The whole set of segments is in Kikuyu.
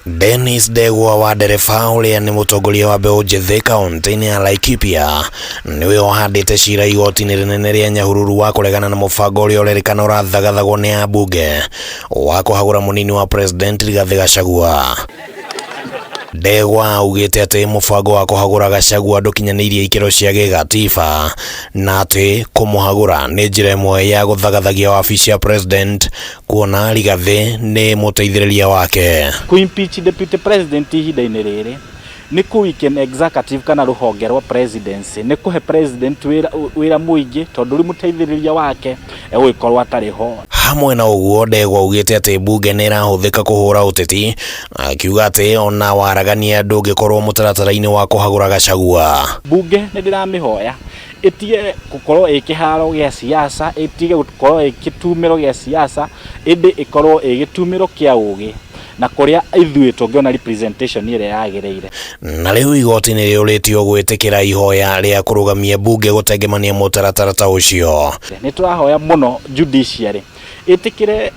Dennis Ndegwa wa ndereba ũrĩa nĩ mũtongoria wa mbeũ njĩthĩ kaunti-inĩ ya Laikipia nĩwe ũhandĩte cira igoti-inĩ rĩnene rĩa Nyahururu wa kũregana na mũbango ũrĩa ũrerĩkana ũrathagathagwo nĩ ambunge wa kũhagũra mũnini wa president Rigathĩ Gachagua. Ndegwa augĩte atĩ mũbango wa kũhagũra Gachagua ndũkinyanĩirie ikĩro cia gĩgatiba na atĩ kũmũhagũra nĩ njĩra ĩmwe ya gũthagathagia wabici ya president kuona Rigathĩ nĩ mũteithĩrĩria wake. Kũ impeach deputy president ihinda-inĩ rĩrĩ nĩ kũ weaken executive kana rũhonge rwa presidency, nĩ kũhe president wĩra wĩra mũingĩ tondũ rĩu mũteithĩrĩria wake egũgĩkorwo atarĩ ho. Hamwe na ũguo, Ndegwa augĩte atĩ mbunge nĩ ĩrahũthĩka kũhũra ũteti, akiuga atĩ ona waragania ndũngĩkorwo mũtaratara-inĩ wa kũhagũra Gachagua. Mbunge nĩ ndĩramĩhoya ĩtige gũkorwo ĩ kĩharo gĩa siasa, ĩtige gũkorwo ĩ gĩtumĩro gĩa siasa, ĩndĩ ĩkorwo ĩ gĩtumĩro kĩa ũgĩ na kũrĩa ithuĩ tũngĩona representation ĩrĩa yagĩrĩire. Na rĩu igoti nĩ rĩũrĩtio gwĩtĩkĩra ihoya rĩa kũrũgamia mbunge gũtengemania mũtaratara ta ũcio. Nĩ tũrahoya mũno judiciary ĩtĩkĩre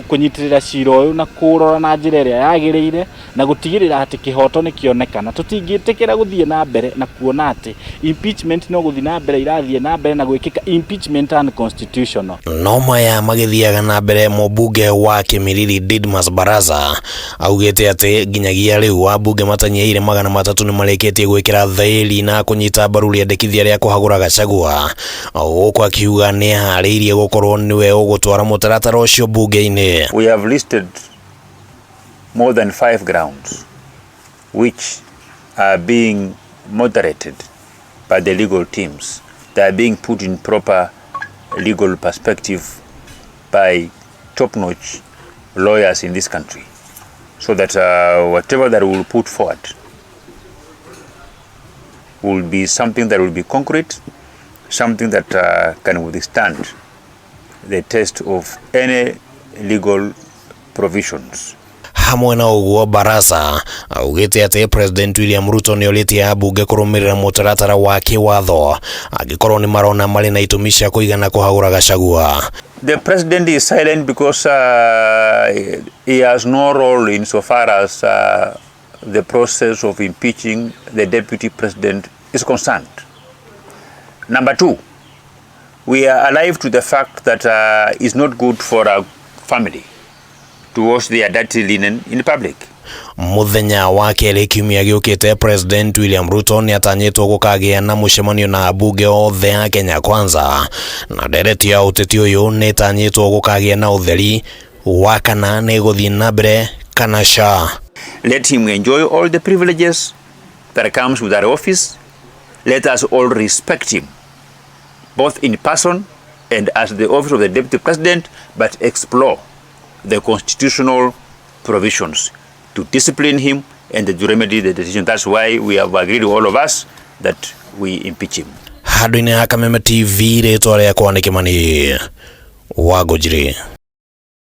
kũnyitĩrĩra cira ũyũ na kũũrora na njĩra ĩrĩa yagĩrĩire na gũtigĩrĩra atĩ kĩhoto nĩ kĩonekana. Tũtingĩtĩkĩra gũthiĩ na mbere na kuona atĩ impeachment no gũthiĩ na mbere irathiĩ na mbere na gwĩkĩka impeachment unconstitutional. No maya magĩthiaga na mbere, mũmbunge wa Kimilili Didmus Barasa augĩte atĩ nginyagia rĩu ambunge matanyihĩire 300 nĩ marĩkĩtie gwĩkĩra thaĩri na kũnyita mbaru rĩendekithia rĩa kũhagũra Gachagua, gũkũ akiuga nĩ eharĩirie gũkorwo nĩwe ũgũtwara mũtaratara ũcio mbunge-inĩ. We have listed more than five grounds which are being moderated by the legal teams. They are being put in proper legal perspective by top-notch lawyers in this country, so that whatever that we will put forward will be something that will be concrete, something that can withstand the test of any legal provisions. Hamwe na ũguo, Barasa augĩte atĩ President William Ruto nĩ orĩtie ambunge kũrũmĩrĩra mũtaratara wa kĩwatho angĩkorwo nĩ marona marĩ na itũmi cia kũigana kũhagũra Gachagua. The president is silent because he has no role insofar as the process of impeaching the deputy president is concerned. Number two, we are alive to the fact that it's not good for a family to wash their dirty linen in public. Muthenya wa kerĩ kiumia gĩũkĩte, President William Ruto nĩ atanyĩtwo gũkagĩa na mũcemanio na ambunge othe a Kenya Kwanza, na ndereti ya ũteti ũyũ nĩ ĩtanyĩtwo gũkagĩa na ũtheri wa kana nĩ ĩgũthiĩ na mbere kana ca. Let him enjoy all the privileges that comes with that office. Let us all respect him, both in person and as the office of the deputy president, but explore the constitutional provisions to discipline him and to remedy the decision. That's why we have agreed, all of us, that we impeach him. Handũ-inĩ ha Kameme TV, rĩtwa rĩakwa nĩ Kĩmani wa Ngũnjiri.